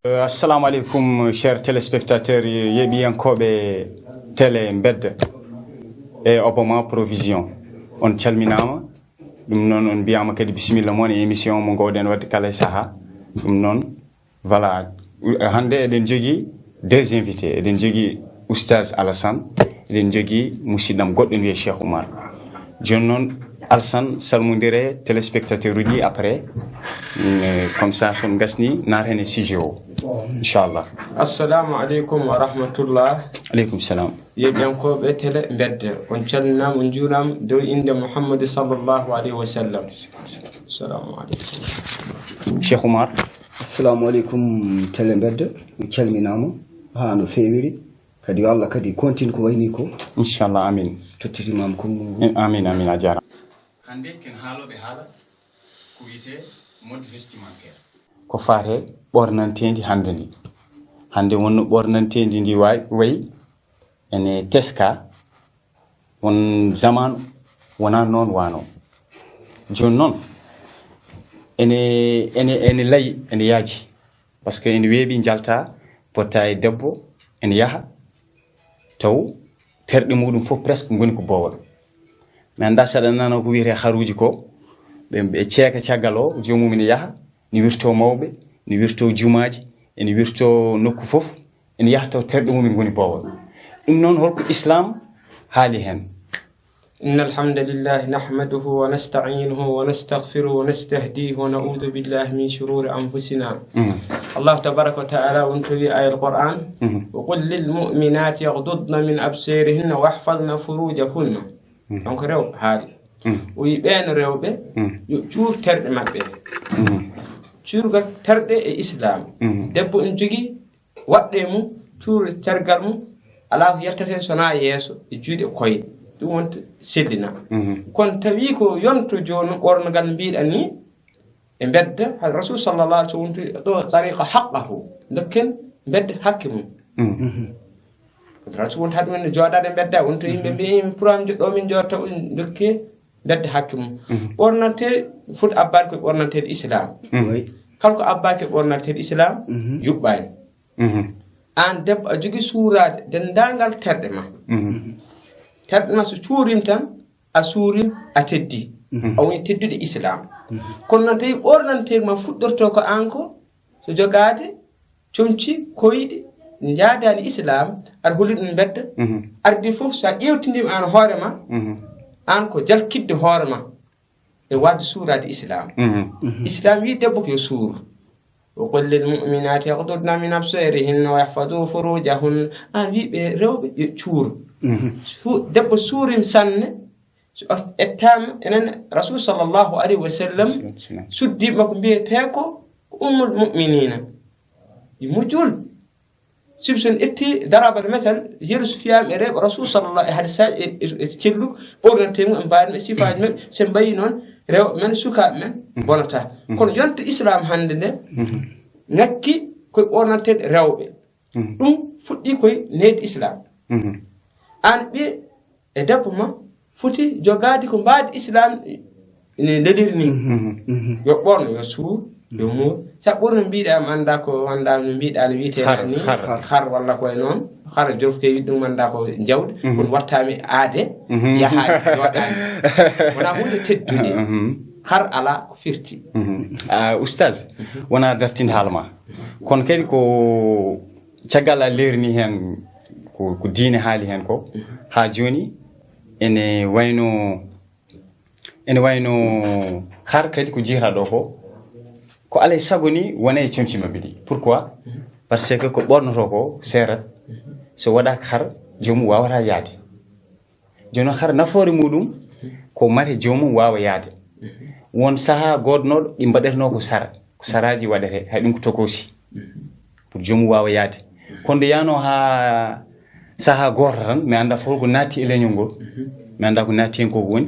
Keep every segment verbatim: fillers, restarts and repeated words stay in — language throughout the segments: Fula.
Euh, assalamu aleykum, chers téléspectateurs, yeeɓiyankooɓe télé Mbedda e Obama Provision. On calminaama. Ɗum noon, on mbiyaama kadi bisimilla mon e émission mo ngoowɗen waɗde kala e sahaa. Ɗum noon, voilà, hannde eɗen njogii deux invités. Eɗen njogii Oustaz Alassane, eɗen njogii musidɗam goɗɗo ne wiyee Cheikh Oumar. Jooni noon, Alassane, salmondire téléspectateur uji, après, mm, comme ça, so on ngasni, naaten e sujet o, inchallah. Assalamu aleykum wa rahmatullah. Aleykum salam. Yeeɓiyankooɓe télé Mbedda, on calminaama, on njuuraama dow innde Muhammadu sallallahu alayhi wa sallam. Assalamu aleykum. Cheikh Oumar. Assalamu aleykum, télé Mbedda, on calminaama haa no feewiri. Kadi yo Allah kadi kontin ko wayni ko. Inchallah, amin. Tottitimaama konngol ngol. Eh, amin, amin, a jaaraama. Hannde ken haalooɓe haala ko wiyetee mode vestimentaire. Ko faate ɓornanteendi hannde ndi. Hannde wonno ɓornanteendi ndi wayi, wayi ene teska, won zamaanu wonaa noon waano. Jooni noon, ene, ene, ene layi, ene yaaji. Parce que ene weeɓi njalta, potta e debbo, ene yaha, taw terɗe muɗum fof presque ngoni ko boowal. Mi anndaa saɗa nana ko wiyetee haruuji ko, ɓe, ɓe ceeka caggal o, joomum ene yaha, ne wirtoo mawɓe, ne wirtoo jumaaji, ene wirtoo nokku fof, ene yaha taw terɗe mum ene ngoni boowal. Ɗum noon, holko Islaam haali heen? إن الحمد لله نحمده ونستعينه ونستغفره ونستهديه ونعوذ بالله من شرور أنفسنا. Mhm. الله تبارك وتعالى wonto wi ayat Qur'an, mhm, وقل للمؤمنات يغضضن من أبصارهن ويحفظن فروجهن. Mhm. Donc rewɓe haali. Mhm. O wi ɓeen rewɓe, mhm, yo cuur terɗe maɓɓe. Mhm. Cuurgal terɗe e Islaam. Mhm. Debbo ene jogii waɗɗe mum, cuura cargal mum, alaa ko yaltata heen so wonaa yeeso e juuɗe e koyɗe. Ɗum wonta sellina. Mhm. Kono tawi ko yonto jooni ɓornogal mbiɗa ni, e Mbedda, hay Rasul sallallahu alaihi wasallam wonti ɗo tariqa haqqahu. Dokken Mbedda hakke mum. Mhm. Rasul wonti haɗum en jooɗaade Mbedda, wonto yimɓe mbiyi, "Min pour am joɗɗo min jooɗta, on dokke Mbedda hakke mum." Mhm. Ɓornante foti abbaade ko ɓornanteeɗe Islam. Mhm. Oui. Kala ko abbaaki ɓornanteeɗe Islam, mhm, yuɓɓaani. Mhm. Aan debbo a jogii suuraade denndaangal terɗe ma. Mhm. Terɗe ma so cuurim tan, a suuri, a teddi. Mhm. A woni teddude Islam. Mhm. Kono noon tawi ɓornanteeɗe ma fuɗɗorto ko aan ko, so jogaade, comci, koyɗe, njaadaani Islam, aɗa holli ɗum Mbedda. Mhm. Ardi fof, so a ƴeewtindima aan hoore ma, mhm, aan ko jalkitde hoore ma e waasde suuraade Islam. Mhm. Mhm. Islam wi debbo ko yo suur. وقل للمؤمنات يغضضن من أبصارهن ويحفظن فروجهن. Aan wi ɓe rewɓe yo cuur. Mhm. Su-, debbo suurim sanne, so ettaama enen Rasul sallallahu alaihi wasallam, sallam, suddiiɓe makko mbiyetee ko, ko Ummul Mu'minina. Ɗi mujjul. Sibu so en ƴetti darabal metal, yeru so fiyaama e rewɓe Rasul sallallahu e hadisaaji e, e, e cellu, ɓornante mum en mbaadi e sifaaji maɓɓe, so en mbayi noon rewɓe men, sukaaɓe men, mhm, bonata. Mhm. Kono yonto Islam hannde nde, mhm, ŋakki koye ɓornanteeɗe rewɓe. Mhm. Ɗum fuɗɗi koye nehdi Islam. Mhm. Aan ɓiye e debbo ma foti jogaade ko mbaadi Islam ne leliri ni. Mhm. Mhm. Yo ɓorno, yo suur, yo muur. Sa ɓorno mbiɗa, mi annda ko, annda no mbiɗa no wiyetee har, ni. Har. Har walla ko e noon. Har jofke wi ɗum annda ko jawdi. Mhm. Kono wattaami aade, mhm, yahaade, waɗaade. Wonaa huunde teddude. Mhm. Har alaa ko firti. Mhm. Ah, Oustaz, wonaa dartinde haala ma. Kono kadi ko caggal a leerini heen ko, ko diine haali heen ko. Mhm. Haa jooni ene wayno, ene wayno har kadi ko jiyata ɗo ko, ko alaa e sago ni wona e comci maɓɓe ɗi. Pourquoi? Mhm. Parce que ko ɓornotoo ko seerat. Mhm. So waɗaaka har, joomum waawata yahde. Jooni noon, hara nafoore muɗum ko mate joomum waawa yahde. Won sahaa goodnooɗo ɗi mbaɗetnoo ko sara, ko saraaji waɗetee, hay ɗum ko tokoosi pour joomum waawa yahde. Kono nde yahnoo haa sahaa gooto tan, mi anndaa fof ko naatti e leñol ngol, mi anndaa ko naatti heen ko woni,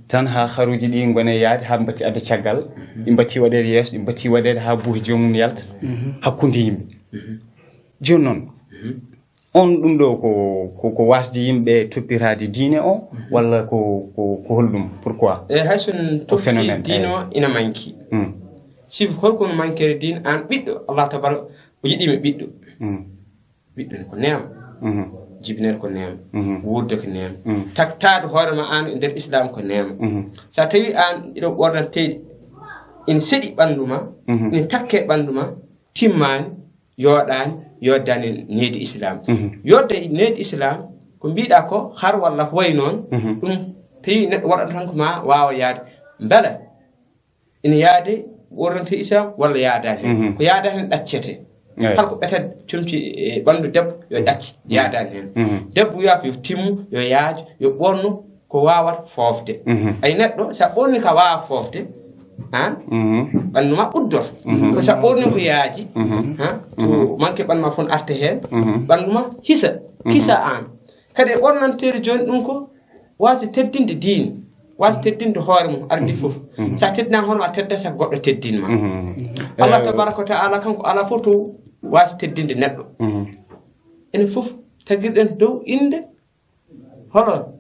tan haa haruuji ɗi ngoni e yahde, haa mbatti adda caggal, ɗi mbatti waɗeede yeeso, ɗi mbatti waɗeede haa buuhe joomum yalta hakkunde yimɓe. Jooni noon, On ɗum ɗo ko, ko, ko wasde yimɓe toppitaade diine o, walla ko, ko, ko holɗum? Pourquoi? E hay so en toppiti diine o, ina manki. Mm. Sibu holko no mankere diine? Aan ɓiɗɗo, Allah tabaraka, o yiɗi mi ɓiɗɗo. Mm. Ɓiɗɗo ne ko neema. Mhm. Jibinere ko neema. Mhm. Wuurde ko neema. Mm. Taktaade hoore ma aan e nder Islam ko neema. Mhm. So a tawi aan iɗo ɓornatee ina seɗi ɓanndu ma, mhm, ina takke ɓanndu ma, timmaani, yooɗaani, yoodaani needi Islam. Mhm. Yodde needi Islam, ko mbiɗa ko har walla ko wayi noon, mhm, ɗum tawi neɗɗo waɗata tan ko ma waawa yaade. Mbele ina yaade ɓornante Islam walla yaadaani heen? Mhm. Ko yaadaani heen ɗaccete. Eey. Kala ko ɓeta comci e ɓanndu debbo yo ɗacce, mhm, yaadaani heen. Mhm. Debbo wiyaa ko yo timmu, yo yaaj, yo ɓornu ko waawata foofde. Mhm. Ay neɗɗo, so a ɓorni ka waawa foofde, han? Mhm. Ɓanndu ma uddoto. Mhm. Ko so a ɓorni ko yaaji, mhm, han? To, mhm, manke ɓanndu ma fof arte heen, mhm, ɓanndu ma hisa, mhm, kisa aan. Kadi e ɓornanteeri jooni ɗum ko waasde teddinde diine, waasde teddinde hoore mum, ardi fof. Mhm. So a teddinaama hoore ma, a teddat, so goɗɗo teddin ma. Mhm. Allah, eh, tabaraka wa taala kanko alaa fof to waasde teddinde neɗɗo. Mhm. Enen fof tagirɗen dow innde holo?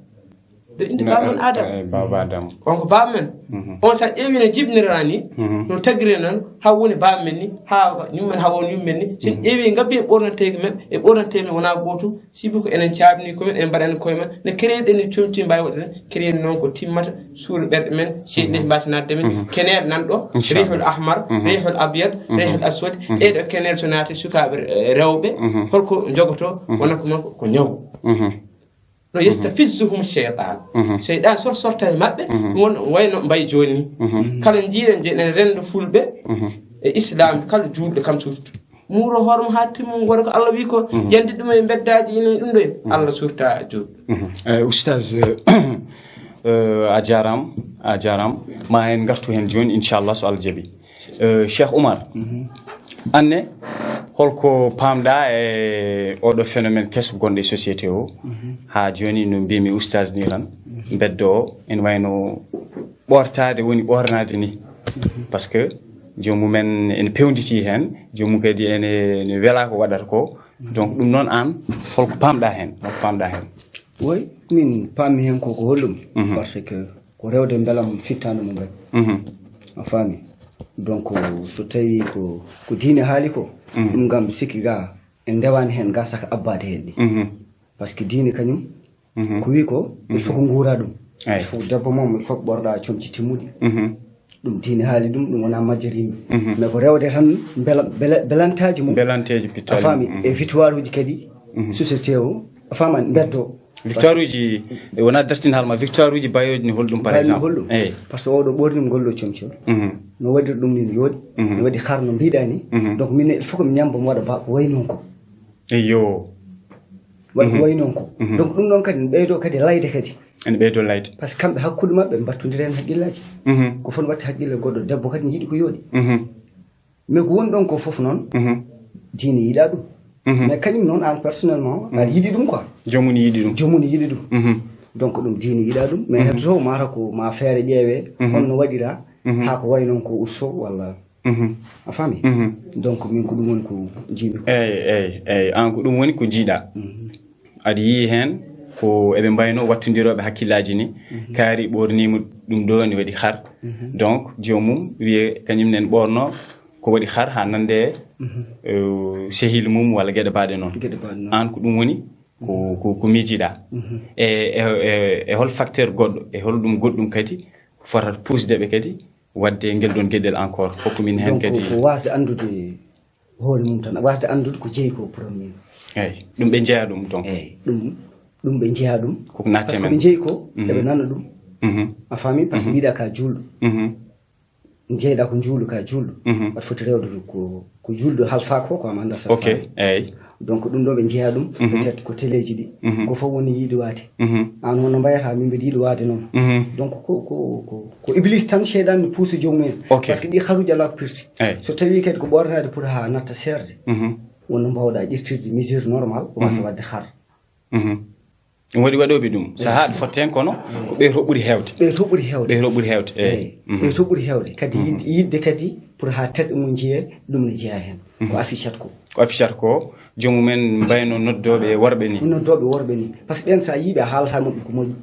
Dow innde baaba men Adama. Eh, baaba Adama. On ko baaba men. Mhm. On so a ƴeewi no jibinirani, mhm, no tagiri noon, haa woni baaba men ni, haa yummen, haa woni yummen ni. So en, mhm, ƴeewi ngabbi e ɓornanteeji men, e ɓornantee men wonaa gootum. Sibu ko enen caabni ko men, en mbaɗani koye men. No créer ɗen ni comci mbaawi waɗde, créer noon ko timmata, suuɗa ɓerɗe men, seyɗi, mhm, mbasi nadde men. Mhm. Keneer nan ɗo, inchallah, rihul ahmar, mhm, rihul abyad, mhm, rihul aswad. Mhm. Ɗee ɗo keneer so naati sukaaɓe, eh, rewɓe, mhm, holko njogotoo? Mhm. Wona ko men ko, ko ñawu. Mhm. No, mhm, yastafizzuhum shaytan. Mhm. Seyɗan sor sorta e maɓɓe, mhm, ɗum won wayno mbay jooni. Mhm. Kala njiiɗen je enen renndo fulɓe, mhm, e Islam, kala juulɗo kam surtout. Muuro hoore mum haa timmu, ngona ko Allah wi ko, mhm, yande ɗum e mbeddaaji ina ɗum ɗo en. Mhm. Allah surta juulɗo. Mhm. Eh, Oustaz, eh, eh, a jaaraama, a jaaraama. Ma en ngartu heen jooni, inchallah, so Allah jaɓi. Eh, Cheikh Oumar, mhm, aan ne, holko paamɗaa e oɗo phénomène keso gonɗo e société o? Mhm. Haa jooni, no mbiymi Oustaz ni tan, mhm, mbeddo o, ene wayno ɓortaade woni ɓornaade ni. Mhm. Parce que joomum en ene pewnditii heen, joomum kadi ene, ene welaa ko waɗata ko. Mhm. Donc, ɗum noon aan, holko paamɗaa heen? Holko paamɗaa heen? Woy, min paammi heen ko, ko holɗum? Mhm. Parce que ko rewde mbelam fittaandu mum rek. Mhm. A faami? Donc, so tawi ko, ko diine haali ko, mhm, ɗum kam mbi sikki ga en ndewaani heen ga saka abbaade heen ɗi. Mhm. Parce que diine kañum, mhm, ko wi ko, il faut, mhm, ko nguura ɗum. Eey. Il faut debbo mum, il faut ɓorɗa comci timmuɗi. Mhm. Ɗum diine haali ɗum, ɗum wonaa majjere yimɓe. Mhm. Mais ko rewde tan mbela-, bela-, belantaaji mum. Belanteeji pittaali. A faami? Mhm. E victoire uji kadi, mhm, société o, a faami, mbeddo. Victoire uji, e wonaa dartin haal ma, victoire uji mbayooji ni holɗum, par exemple? Holɗum? Eey. Parce que oɗo ɓorni ngol ɗo comcol. Mhm. No waɗir ɗum ni no yooɗi, mhm, no waɗi har no mbiɗa ni. Mhm. Donc, min ne, il faut que mi ñamba mi waɗa ba ko wayi noon ko. Eyyo. Waɗa ko, mhm, wayi noon ko. Mhm. Donc, ɗum ɗon kadi ne ɓeydo kadi layde kadi. Ene ɓeydo layde. Parce que kamɓe hakkunde maɓɓe mbattondira heen haqqillaaji. Mhm. Ko fof no watti haqqille goɗɗo debbo kadi ne yiɗi ko yooɗi. Mhm. Mais ko woni ɗon ko fof noon, mhm, diine yiɗaa ɗum. Mhm. Mais kañum noon, aan personnellement, aɗa, mhm, yiɗi ɗum quoi. Joomum ne yiɗi ɗum. Joomum ne yiɗi ɗum. Mhm. Donc ɗum diine yiɗaa ɗum. Mais, mhm, heddoto mata ko ma feere ƴeewee, mhm, honno waɗiraa, mhm, haa ko wayi noon ko usto walla. Mhm. A faami? Mhm. Donc min ko ɗum woni ko njiimi ko. Eey, eey, eey. Aan ko ɗum woni ko njiiɗaa. Mhm. Aɗa yiyi heen ko eɓe mbayno wattondirooɓe hakkillaaji ni, mhm, kaari ɓoorniima ɗum ɗo ne waɗi har. Mhm. Donc joomum wiye kañum nen ɓoorno ko waɗi har haa nande, mhm, eh, sehil mum walla geɗe baaɗe noon. Geɗe baaɗe noon. Aan ko ɗum woni ko, mhm, ko, ko miijiɗaa. Mhm. E, e, e, e hol facteur goɗɗo, e hol ɗum goɗɗum kadi ko fotata puusde ɓe kadi waɗde ngel ɗon geɗel encore? Hokku min heen. Donc kadi ko waasde anndude hoore mum tan, waasde anndude ko jeyi ko premier. Eey, ɗum ɓe njeyaa ɗum donc. Eey, ɗum, ɗum ɓe njeyaa ɗum. Koko naatti e men. Parce que ɓe njeyi ko, mhm, eɓe nana ɗum. Mhm. A faami? Parce que, mhm, mbiɗa ka juulɗo. Mhm. Njeyɗa ko juulɗo ka juulɗo. Mhm. Aɗa foti rewde ko, ko juulɗo halfa ko, ko am annda sa. Ok, faami. Eey. Donc ɗum ɗo ɓe njeyaa ɗum, mhm, peut-être ko teleeji ɗi. Mhm. Ko fof woni yiɗi waade. Mhm. Aan hono mbayata min mbiɗa yiɗi waade noon. Mhm. Donc ko, ko, ko, ko Iblis tan, seyɗan ne puusa joomum en. Ok. Parce que ɗi haruji alaa ko pirti. Eey. So tawi kadi ko ɓornaade pour haa natta seerde. Mhm. Wonno mbawɗa ƴettirde mesure normal, waasa, mhm, waɗde har. Mhm. Ɗum waɗi waɗooɓe ɗum. Sahaa aɗa fotta heen, kono ko ɓe to ɓuri heewde. Ɓe to ɓuri heewde. Ɓe to ɓuri heewde, eey. Eey. Mhm. Ɓe to ɓuri heewde. Kadi, mhm, yiɗde, yiɗde kadi Pour haa terɗe mum njiye, ɗum ne jeyaa heen. Ko affichat ko. Ko affichat ko, joomum en mbayno noddooɓe worɓe ni. Noddooɓe worɓe ni. Par ce que ɓeen, so a yii ɓe, a haalata maɓɓe ko moƴƴi.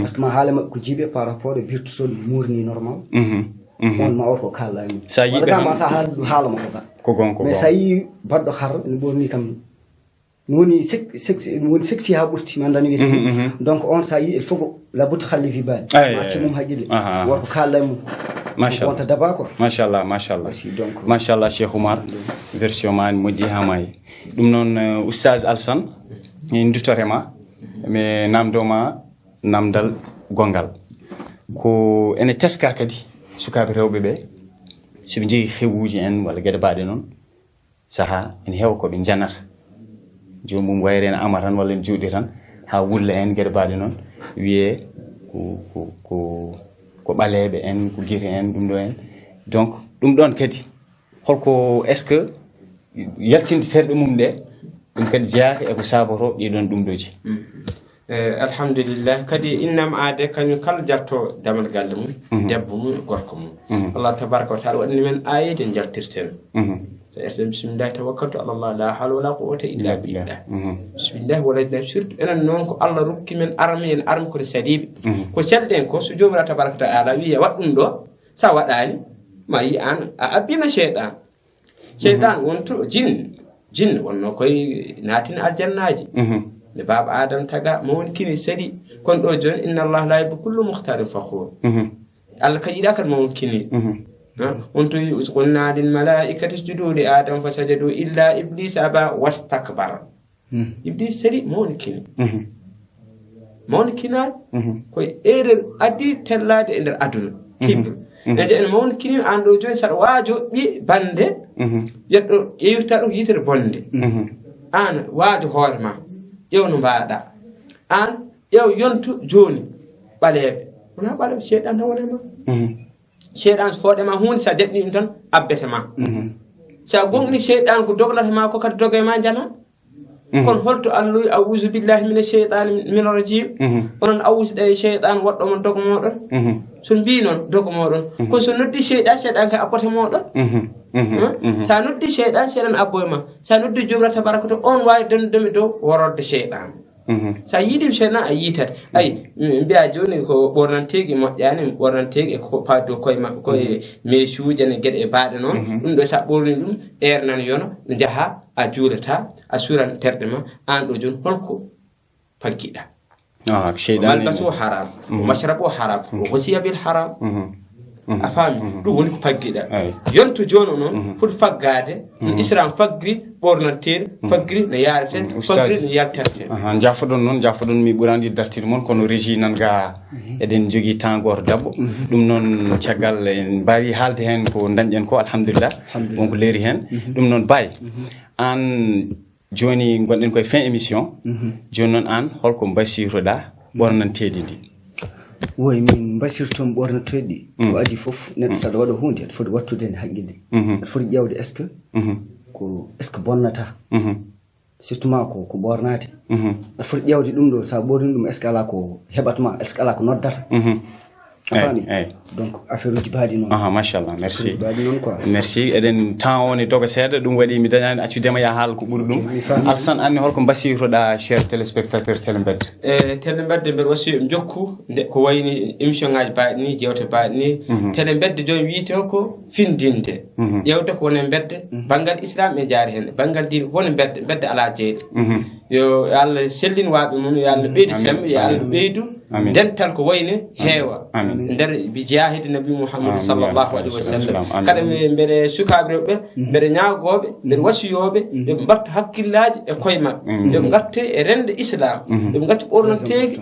Par ce que ma haala maɓɓe ko jiiɓe par rapport e birtusoɗo moorni normal. On ma or ko kaalɗa ni. Sa yii ɓe kam, ma sa haala ɗum haala ma ko ka. Ko gonko. Mais sa yii baɗɗo har, no ɓorni kam, no woni sexy, woni sexy ha ɓurti, ma ndani wiyete. Donc on sa yii, il faut que la buti halli fi baali. Marci mum haqqille. Worko kaalɗa mum. Machallah. Wonta daba quoi. Machallah, machallah. Merci, donc. Machallah, Cheikh Oumar. Version ma ne moƴƴi ha maayi. Ɗum noon, eh, Oustaz Alsan, min duttore ma, mi namdo ma namdal gongal. Ko ene teska kadi sukaaɓe rewɓe ɓe, so ɓe njehi xewuuji en walla geɗe baaɗe noon, saha ene heewa ko ɓe njanata. Joomum wayre ene ama tan walla ene juuɗe tan, haa wulla en geɗe baaɗe noon, wiyee ko, ko, ko, ko ɓaleeɓe en, ko gite en, ɗum ɗo en. Donc, ɗum ɗoon kadi, holko, est-ce que yaltinde terɗe mum ɗe, ɗum kadi jeyaaka e ko saabotoo ɗii ɗoon ɗum ɗooji? Eh, alhamdulillah. Kadi innam aade kañum kala jalto damal galle mum, debbo mum e gorko mum. Allah tabaraka wa taala waɗani men aayeeje jaltirten. So ƴetten bismillahi tawakkaltu ala Allah, la hawla wala quwwata illa billah. Bismillahi wala jina, surtout enen noon ko Allah rokki men arme, en arme kono sadiiɓe. Ko calɗen ko, so Joomiraaɗo tabaraka wa taala wiyi waɗ ɗum ɗo, sa waɗaani, ma yi aan a abbiima seyɗan. Seyɗan wonto jin, jin wonno koye naatin aljannaaji. Nde baaba Aadama taga, mo woni kini sedi. Kono ɗo jooni, inna Allah la yuhibbu kullu mukhtalin fakhur. Allah ka yiɗa kadi mo woni kini. Ha? Wonto wi, "Iz qulna lil malaikati isjudu li Adam fasajadu illa iblis aba wastakbar." Iblis sedi mo woni kini. Mawnikinaade, ko e erreur adii tellaade e nder aduna. Kibru. Ede en mawnikinii aan ɗo jooni, saɗa waajo ɓi bannde, yeɗɗo ƴeewta ɗum yitere bonde. Aan waajo hoore ma, ƴeew no mbaaɗa. Aan ƴeew yontu jooni ɓaleeɓe. Wonaa ɓaleeɓe, seyɗan tan woni e ma. Seyɗan so fooɗe ma huunde, so a jaɓni ɗum tan, abbete ma. So a gomɗini seyɗan ko doglata ma ko, kadi doge ma njana. Kono holto Allah wi, "A'uuzu billahi mina sheytaani mina rajiim." Onon awusiɗa e seyɗan waɗɗo mon dogo moɗon. So mbi noon, dogo moɗon. Kono so noddi seyɗan, seyɗan ka abboto moɗon. Sa noddi seyɗan, seyɗan abbo e ma. Sa noddi Joomiraaɗo tabaraka to, on waawi dondemi dow wororde seyɗan. Sa yiiɗi seyɗan a yiitat. Ay, mi mbiya jooni ko ɓornanteegi moƴƴaani, ɓornanteegi e ko pa-, dow koye maɓɓe, koye meesuuje ne, geɗe e baaɗe noon. Ɗum ɗo sa ɓorni ɗum, eernan yono, njaha, a juulata, a suran terɗe ma, aan ɗo jooni holko paggiɗa? Ah, ko seyɗan malbasu o haram, o mashrabu o haram, o hosiya bil haram. A faami? Ɗum woni ko paggiɗa. Yonto jooni o noon, foti faggaade, no Islam faggiri, ɓornanteeri, faggiri no yaarete, faggiri no yalterte. Aha, njaafoɗon noon, njaafoɗon, mi ɓuraani dartinde mon, kono régie nan ga eɗen njogii temps gooto daɓɓo. Ɗum noon, caggal en mbaawi haalde heen ko ndañɗen ko, alhamdulillah, wonko leeri heen. Ɗum noon, Baye, aan jooni ngonɗen koye fin émission. Jooni noon aan, holko mbasiytoɗaa ɓornanteeɗi ndi? Woy, min mbasirton ɓornanteeɗi. Ko adii fof, neɗɗo saɗa waɗa huunde, aɗa foti wattude heen haqqille. Aɗa foti ƴeewde est-ce que ko, est-ce que bonnata? Surtout ma ko, ko ɓornaade. Aɗa foti ƴeewde ɗum ɗo, sa ɓorni ɗum, est-ce que alaa ko heɓat ma, est-ce que alaa ko noddata? A faami? Eyi. Donc, affaire uji baaɗi noon. Aha, machallah, merci. Affaire uji baaɗi noon quoi. Merci. Eɗen temps o ne doga seeɗa, ɗum waɗi mi dañaani accude ma ya haal ko ɓuri ɗum. Mi faami. Alsan, anne holko mbasiytoɗaa, cher téléspectateur Télé Mbedde? E Télé Mbedde, mbeɗa wasiyo ɓe njokku nde ko wayni émission ngaji baaɗi ni, jewte baaɗi ni. Télé Mbedde jooni wiyete ko findinde. Ƴeewde ko woni e mbedde, banngal Islam e jaari heen, banngal diine ko woni e mbedde, mbedde alaa jeyɗo. Yo Allah sellin waaɓe mum, yo Allah ɓeydu semmbe, yo Allah ɓeydu dental ko wayni heewa. Nder bi jaahidi Nabi Muhammad sallallahu alayhi wa sallam. Kadi mi, mbeɗe sukaaɓe rewɓe, mbeɗe ñaagooɓe, mbeɗe wasiyooɓe, ɓe mbatta hakkillaaji e koye maɓɓe. Ɓe ngatte e rende Islam. Ɓe ngatti ɓornanteeji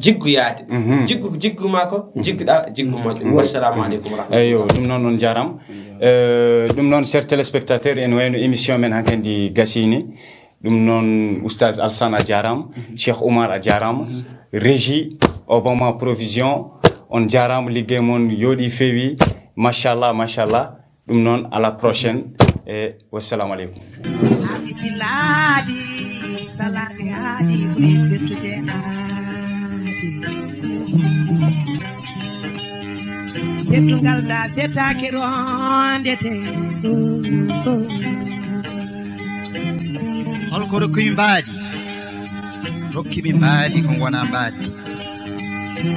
jiggoyaade. Jiggu, jiggu ma ko, jigguɗa, jiggu moƴƴo. Wassalamu aleykum wa rahmatullah. Eyyo, ɗum noon, on jaaraama. Eh, ɗum noon, chers téléspectateurs, ene wayno émission men hankandi gasini. Ɗum noon, Oustaz Alsan a jaaraama, Cheikh Oumar a jaaraama, régie, Obama Provision, on jaaraama, liggey mon yooɗi, feewi, machallah, machallah. Ɗum noon, à la prochaine, e wassalamu aleykum. Ngal da detaake rondete. Holko rokkimi mbaadi? Rokkimi mbaadi ko ngona mbaadi.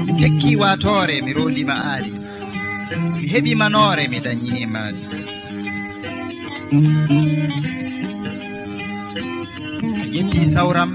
Mi tekki waatoore, mi rondi ma aadi. Mi heɓi manoore, mi dañi mbaadi. A ƴetti sawram,